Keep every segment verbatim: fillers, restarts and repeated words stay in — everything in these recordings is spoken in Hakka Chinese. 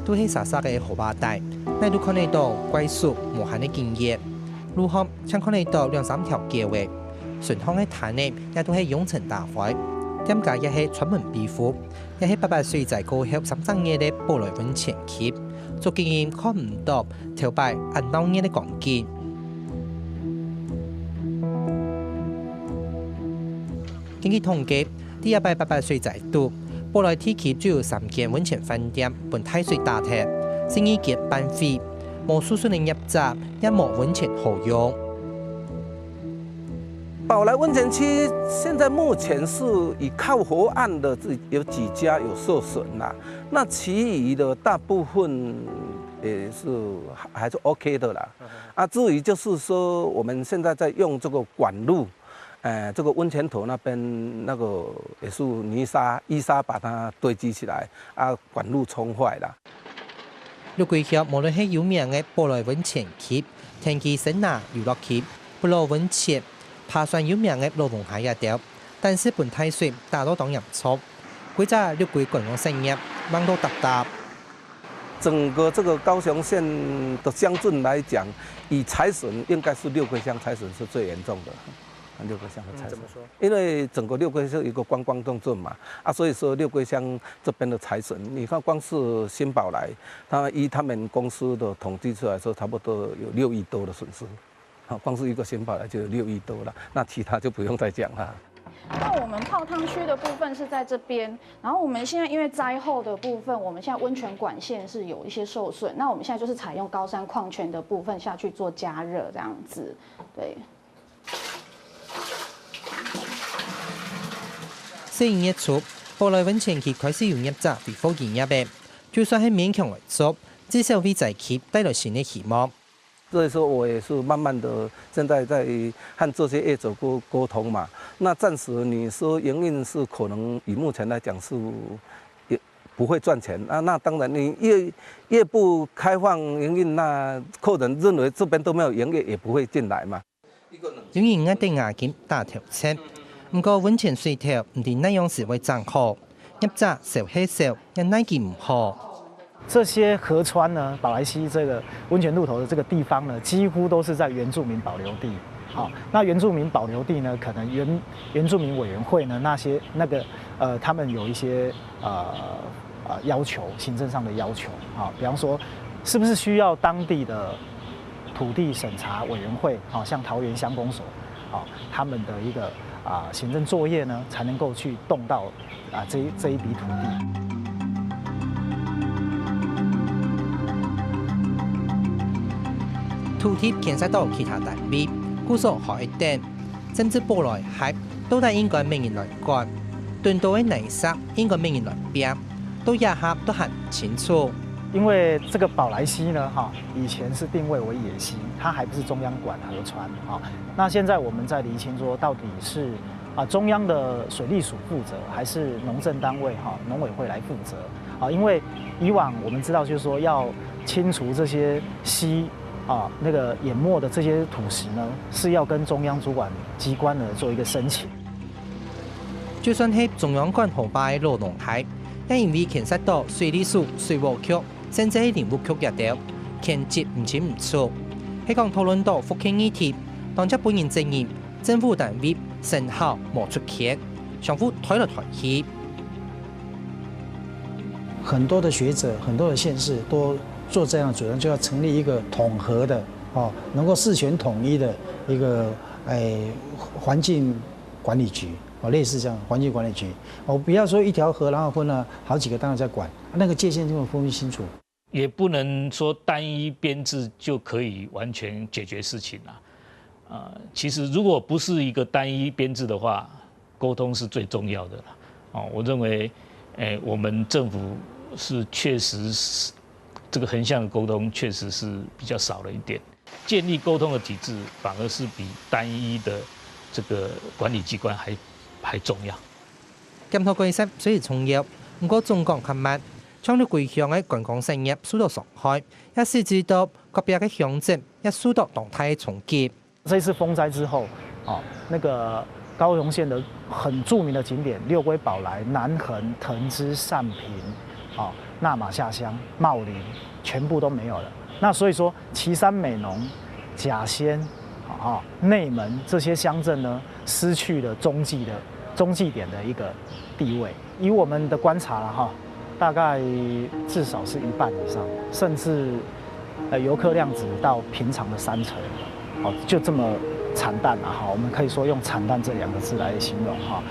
都係沙沙个河壩底，哪都看得到怪叔無閒个經驗。路項淨看得到兩三條狗仔，順巷个攤仔也都係擁塵打灰，店家也係專門庇護，也係八八水災過後三隻月个寶來溫泉區，足驚人看毋到頭擺恁鬧熱个光景。根據統計， 第一擺八八水災肚，寶來地區就有三間溫泉飯店分大水打忒，十二間半毀，無受損个業者也無溫泉好用。寶來溫泉區現在目前是以靠河岸的這有幾家有受損啦，那其餘的大部分也是還是 OK 的啦。啊，至於就是說我們現在在用這個管路， 呃，這個溫泉頭那邊那個也是泥沙、淤沙把它堆積起來，啊，管路沖壞了。六龜鄉無論係有名个寶來溫泉區、天旗森林遊樂區、不老溫泉、爬山有名个老翁溪這兜，但係分大水打到當嚴重，歸隻六龜觀光產業橫到搭搭。整個這個高雄縣的鄉鎮來講，以財損應該是六龜鄉財損是最嚴重的。 六龜鄉的財損。嗯，怎麼說？因為整個六龜是一個觀光重鎮嘛，啊，所以說六龜鄉這邊的財損，你看光是新寶來，他依他們公司的統計出來說，差不多有六億多的損失。好，光是一個新寶來就有六億多了，那其他就不用再講了。那我们泡汤区的部分是在这边，然后我们现在因为灾后的部分，我们现在温泉管线是有一些受损，那我们现在就是采用高山矿泉的部分下去做加热，这样子，对。十一月初，寶來溫泉區開始有業者恢復營業个，就算係勉強來做，至少為災區帶來新个希望。所以說我也是慢慢的現在在和這些業者溝溝通嘛。那暫時你說營運是可能以目前來講是也不會賺錢啊。那當然你越越不開放營運，那客人認為這邊都沒有營業，也不會進來嘛。有人愛等押金打頭陣，毋過溫泉水頭毋知哪央時會整好，業者愁係愁，也奈佢毋何。这些河川呢，宝来溪这个温泉路头的这个地方呢，几乎都是在原住民保留地。好，那原住民保留地呢，可能原原住民委员会呢，那些那个呃，他们有一些呃呃要求，行政上的要求。好，比方说，是不是需要当地的土地审查委员会，好像桃园乡公所，好，他们的一个啊、行政作业呢，才能够去动到啊、这一这一笔土地。土地牽涉到其他單位，故所好一等。甚至寶來溪到底應該麼人來管？蹲到个泥石應該麼人來拚？到這下都還毋清楚。因为这个宝来溪呢，哈，以前是定位为野溪，它还不是中央管河川，哈。那现在我们在厘清说，到底是啊中央的水利署负责，还是农政单位哈农委会来负责？啊，因为以往我们知道，就是说要清除这些溪啊那个淹没的这些土石呢，是要跟中央主管机关呢做一个申请。就算係中央管河壩个羅東溪，也因為牽涉到水利署、水務局，甚至係林務局這兜，牽涉毋清毋楚。係講討論到福建議題，當接分人質疑，政府單位成效無出現，相互推來推去。很多的学者、很多的县市都做这样的主张，就要成立一个统合的哦，能够事权统一的一个诶环境管理局哦，类似这样环境管理局哦，不要说一条河然后分了好几个单位在管，那个界限就会分不清楚。也不能说单一编制就可以完全解决事情啊。呃，其实如果不是一个单一编制的话，沟通是最重要的了。哦，我认为，诶，我们政府是确实是这个横向的沟通确实是比较少了一点。建立沟通的体制，反而是比单一的这个管理机关还还重要。檢討改善雖然重要，毋過總講較慢，像綠桂鄉个觀光產業受到傷害，也使致到隔壁个鄉鎮也受到當大个衝擊。这一次风灾之后，哦，那个高雄县的很著名的景点六龟宝来、南横、藤枝、善平，哦，那瑪夏乡、茂林全部都没有了。那所以说，旗山、美浓、甲仙、啊、内门这些乡镇呢，失去了中继的中继点的一个地位。以我们的观察了哈，大概至少是一半以上，甚至呃游客量只到平常的三成，哦，就这么惨淡了哈。我们可以说用惨淡这两个字来形容哈。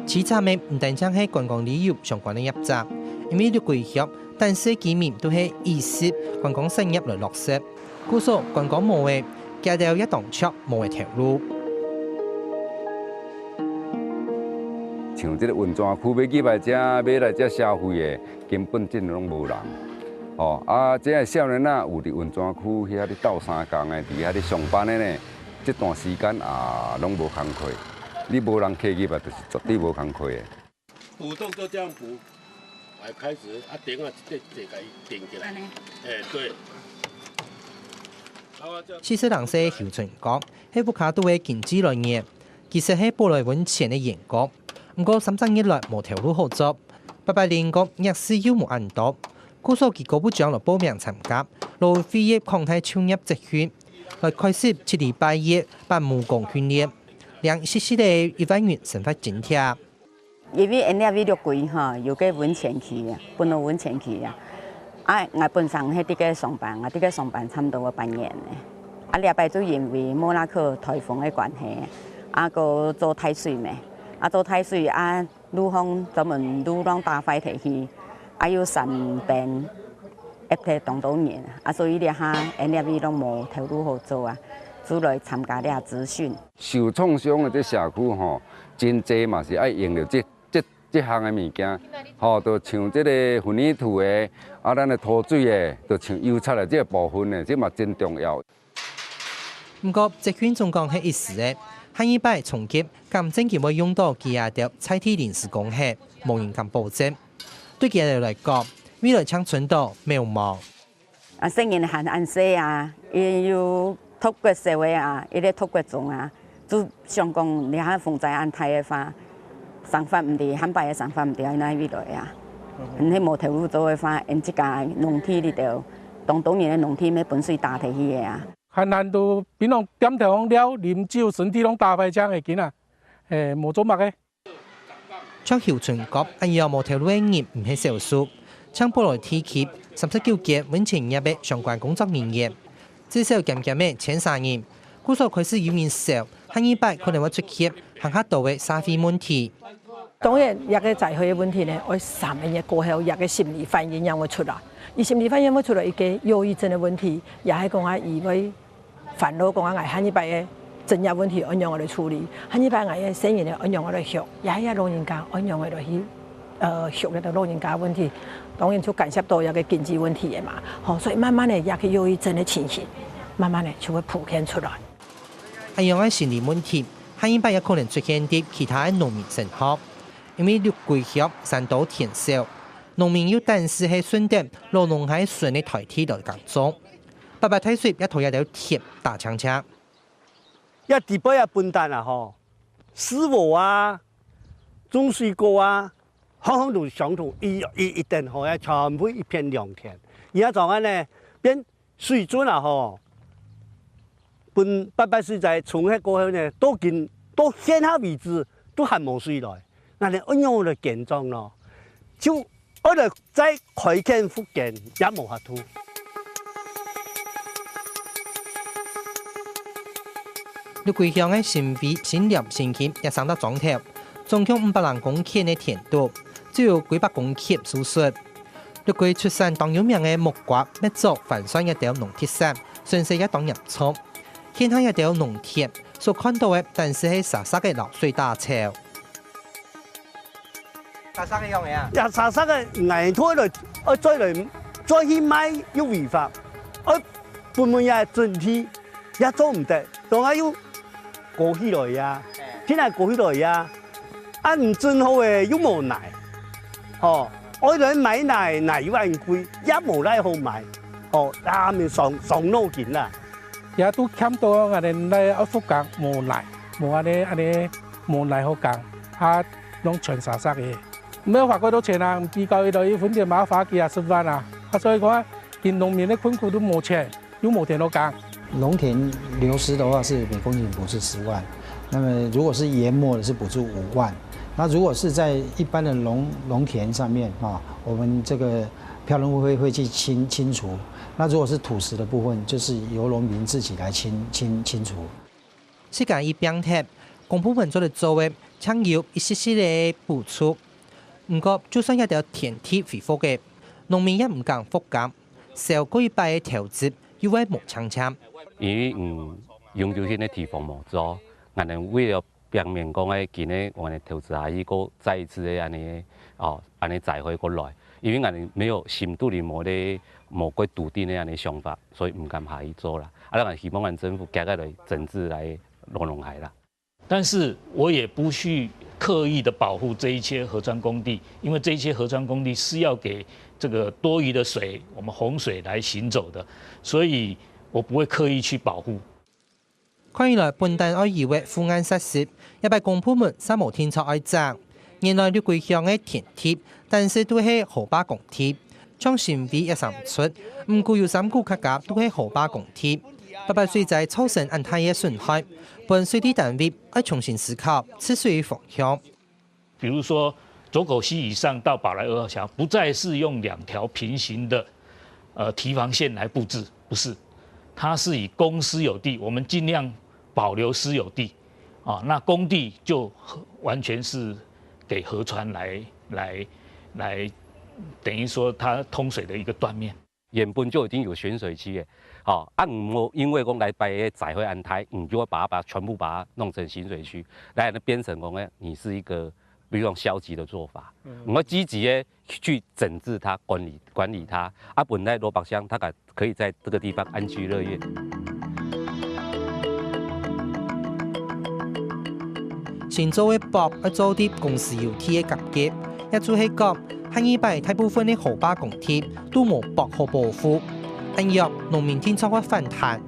旗山个毋單淨係觀光旅遊相關个業者，因為六龜鄉單是居民都係以事觀光產業來落實，故所觀光無了，佢兜也當著無个頭路。像這个溫泉區欲入來遮，欲來遮消費个，根本真攏無人。哦，啊，這个少年仔有佇溫泉區遐咧鬥相共个，佇遐咧上班个呢， 這段時間啊，攏無工課。你無人客入啊，就是絕對無工課的。補洞就這樣補，來開始啊，頂啊，這這个頂起來。按呢。哎，對。然後就四十零歲个邱春光，係屋下肚个經濟來源，其實係寶來塭前个員工，毋過三十日來無頭路好做，伯伯鄰國業勢又無恁多，故所佢姑不將來報名參加勞委會擴大就業職訓， 來開始七禮拜一揹木工訓練，領實際个一萬元生活津貼。因為𫣆這位六龜吼，有个塭前區啊，本來塭前區啊。啊，𠊎本身係佇該上班，𠊎佇該上班差不多有半年呢。啊，這擺就因為莫拉克颱風个關係，啊，閣做大水咩，啊，做大水啊， 路項專門路攏打壞忒去，啊又山崩，壓忒當多人，啊所以這下𫣆這位攏無頭路好做啊，就來參加這諮詢。受創傷个這社區吼，真濟嘛是愛用著這這這項个物件，吼，就像這个混凝土个，啊咱个塗水个，就像油漆个這个部分呢，這嘛真重要。 毋過，職訓總講係一時个，下二擺重啟，敢正經會用著佢這兜在地臨時工係，無人敢保證。對佢兜來講，未來淨伸著渺茫。啊，細人還恁細啊，佢有讀國小个啊，佢个讀國中啊，就想講，這下風災恁大个話，生活毋知，下擺个生活毋知愛哪位來啊。嗯哼。你無頭路做个話，𫣆自家農地裡頭，當多年个農地，愛分水打忒去个啊。 還難度，檳榔店頭項尞，啉酒，身體攏打壞，正會緊啊，欸，無做麼个。像邱春光恁樣無頭路个人毋係少數，像寶來地區三十九間塭前業个相關工作人員，至少減減仔千儕人，故所開始有人愁，下二擺可能會出現還較多个社會問題。 當然，這个災害个問題呢，愛三個月過後，這个心理反應正會出來。佢心理反應會出來，一个憂鬱症个問題，也係講啊，佢會煩惱講啊，𠊎下二擺个職業問題愛仰般來處理，下二擺𠊎个細人仔愛仰般來畜，也係老人家愛仰般來去，呃，畜這个老人家个問題。當然就牽涉到這个經濟問題个嘛，吼，所以慢慢个，這个憂鬱症个情形，慢慢个就會浮現出來。 恁樣个心理問題，下二擺也可能出現在其他个農民身上，因為六龜鄉山多田少，農民又單淨係順等老農个孫个代替來耕種，八八大水也同這兜田打淨淨。這底背个分擔啊吼，四禾啊，種水果啊，項項都相同，一一一等吼，也全部一片良田。而家狀元呢，變 水圳啊吼，分八八水災沖忒過後呢，到今到現下為止都還無水來。𠊎兜愛仰般來耕種咯？就愛來再開墾復耕也無法度。六龜鄉个新圍、新寮、新興也三大庄頭，總共五百零公頃个田肚，只有幾百公頃收成。 六龜出產當有名个木瓜、蜜棗、番薯這兜農特產，損失也當嚴重。現下這兜農田所看著个，單淨係沙石仔摎水打樵。沙石仔仰仔啊？呀，沙石仔𠊎拖來，愛再來，再去賣又違法，愛分分這陣地，也做毋得，當下又高起來呀，天下高起來呀，恁準好个又無泥。 吼，愛來買泥，泥又恁貴，也無泥好買。吼，啊，面傷傷腦筋啦。也都欠到𠊎兜來福岡無泥，無恁呢，恁呢無奈何講，啊，攏全沙沙个。毋要花幾多錢啊，比較一到一分錢嘛，花幾啊十萬啊。啊，所以講，今農民个困苦都無錢，又無田好耕。農田流失的話是每公頃補助十萬，那麼如果是淹没的是補助五萬，那如果是在一般的農农田上面啊，我们这个漂农会会去清清除，那如果是土石的部分，就是由农民自己来清清清除。 世界一平貼，公部門做得做个，淨有一息息个補助。毋過，就算這兜田地恢復个，農民也毋敢復耕，少過一擺个投資又會無淨淨。因為嗯，永久性个地方無做，𠊎等為了避免講个今日𠊎等投資下去，過再一次个恁呢哦，恁呢災害過來，因為𠊎等沒有心肚裡無个無个篤定个恁呢想法，所以毋敢下去做啦。啊，𠊎希望𠊎政府加个來整治來 老农海啦。但是我也不去刻意的保护这一些河川工地，因为这一些河川工地是要给这个多余的水，我们洪水来行走的，所以我不会刻意去保护。看起來本旦愛以為護岸設施，這擺公部門煞無定著愛整。原來六龜鄉个田地，但係都係河壩公地。 像新圍一三出，毋過有三股客家都係河壩公地。八八水災造成恁大个損害，分水利單位愛重新思考治水方向。比如说，左口溪以上到宝來二號橋，不再是用两条平行的呃堤防线来布置，不是，它是以公私有地，我们尽量保留私有地啊，那公地就完全是给河川来来来，等于说它通水的一个断面。 原本就已经有蓄水区个，吼，啊，毋好因为讲来拜个灾害安泰，你就要把它把全部把它弄成蓄水区，来变成讲呢，你是一个比较消极的做法。我们积极的去整治它、管理管理它，啊，本来罗百香它可可以在这个地方安居乐业。新做个博爱做啲公私有地个合格，也就係讲，下二擺大部分个河壩工地 都無博好保護。恁樣，農民定著會反彈。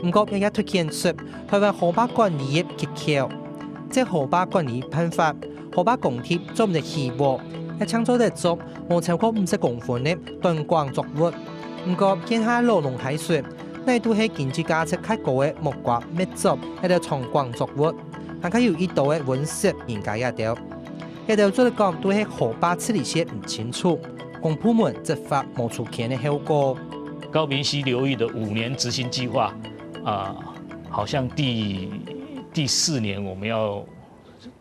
毋過，也也凸顯出台灣河壩管理个技巧。這河壩管理辦法，河壩工地做毋得起禾，也淨做得種無超過五十公分个短管作物。毋過，現下老農海水，乃都係經濟價值較高个木瓜、蜜棗，這兜長管作物，還較有一兜个溫室人家這兜。 這兜做得講都係河壩治理線毋清楚，公部門執法無出現个後果。高屏溪流域的五年执行计划，啊，好像第第四年我们要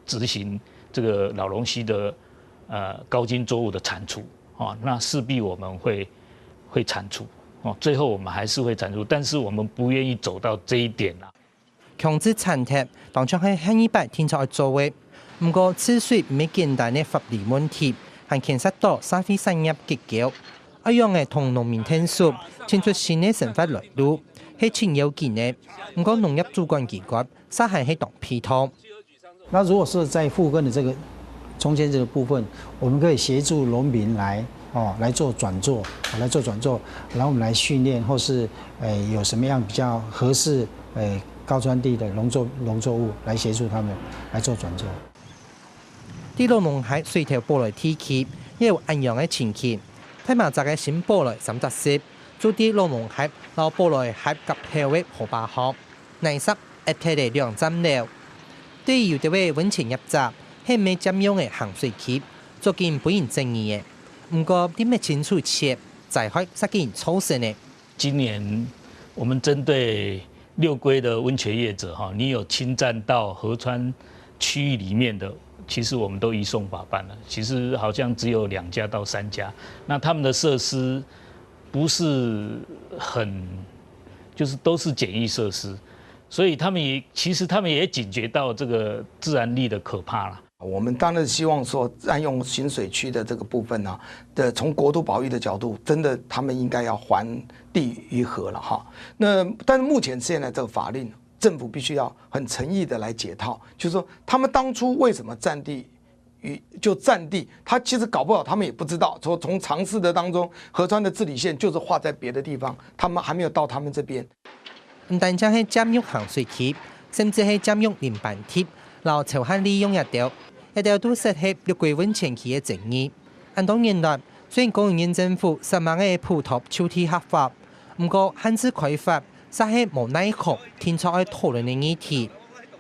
执行这个荖农溪的呃高经作物的铲除，哦，那势必我们会会铲除，哦，最后我们还是会铲除，但是我们不愿意走到这一点啦。 強制剷忒，當像係下二擺定著愛做个。毋過，治水毋係簡單个法理問題，還牽涉到社會產業結構。愛仰仔同農民𢯭手，尋出新个生活來路，係盡要緊个。毋過，農業主管機關煞還係當被動。那如果是在復耕的这个中间这个部分，我们可以协助农民来哦来做转作，哦来做转作，然后我们来训练，或是诶有什么样比较合适诶高川地的农作农作物来协助他们来做转作。在荖農溪水頭寶來地區，也有恁樣个情形。大麻雀个新寶來三隻色，就在荖農溪摎寶來溪夾頭个河壩項，泥石壓忒了兩站樓。對於有兜个溫泉業者，係毋係佔用个行水區，足緊分人爭議个。毋過，在摸清楚前，災害煞緊造成个。 今年我们针对六龜的温泉业者哈，你有侵占到河川区域里面的，其实我们都移送法办了。其实好像只有两家到三家，那他们的设施不是很，就是都是简易设施，所以他们也其实他们也警觉到这个自然力的可怕了。我们当然希望说，占用蓄水区的这个部分呢，的从国土保育的角度，真的他们应该要还地于河了哈。那但是目前现在这个法令，政府必须要很诚意的来解套，就是说他们当初为什么占地于就占地，他其实搞不好他们也不知道，说从尝试的当中，河川的治理线就是划在别的地方，他们还没有到他们这边。毋單淨係佔用行水區，甚至係佔用林班地，摎潮汕利用這兜，這兜都涉係六個月前期个爭議。恁多年來，雖然高雄縣政府煞猛个補貼就地合法，毋過限制開發，煞係無奈何，定著愛討論个議題。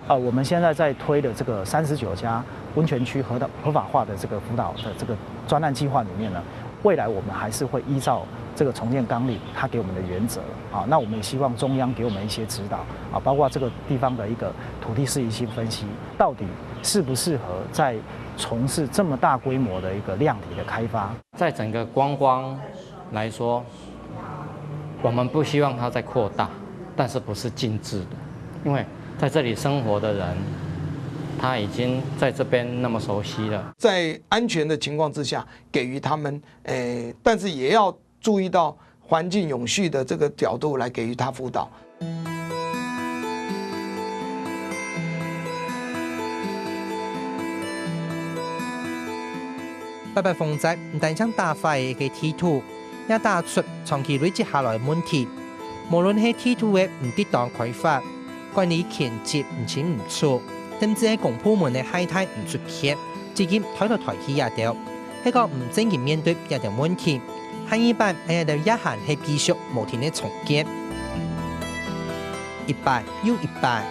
呃，我们现在在推的这个三十九家温泉区合的合法化的这个辅导的这个专案计划里面呢，未来我们还是会依照这个重建纲领它给我们的原则啊，那我们也希望中央给我们一些指导啊，包括这个地方的一个土地适宜性分析，到底适不适合在从事这么大规模的一个量体的开发。在整个观光来说，我们不希望它再扩大，但是不是禁止的，因为在这里生活的人，他已经在这边那么熟悉了。在安全的情况之下，给予他们，诶，但是也要注意到环境永续的这个角度来给予他辅导。八八風災毋單淨打壞一個地圖，也打出長期累積下來个問題。無論係地圖个毋適當開發、管理權責毋清毋楚，甚至係公部門个懈怠毋出缺，資金推來推去這兜，係講毋正經面對這兜問題，下二擺𠊎兜也還係繼續無停个重建。一擺又一擺。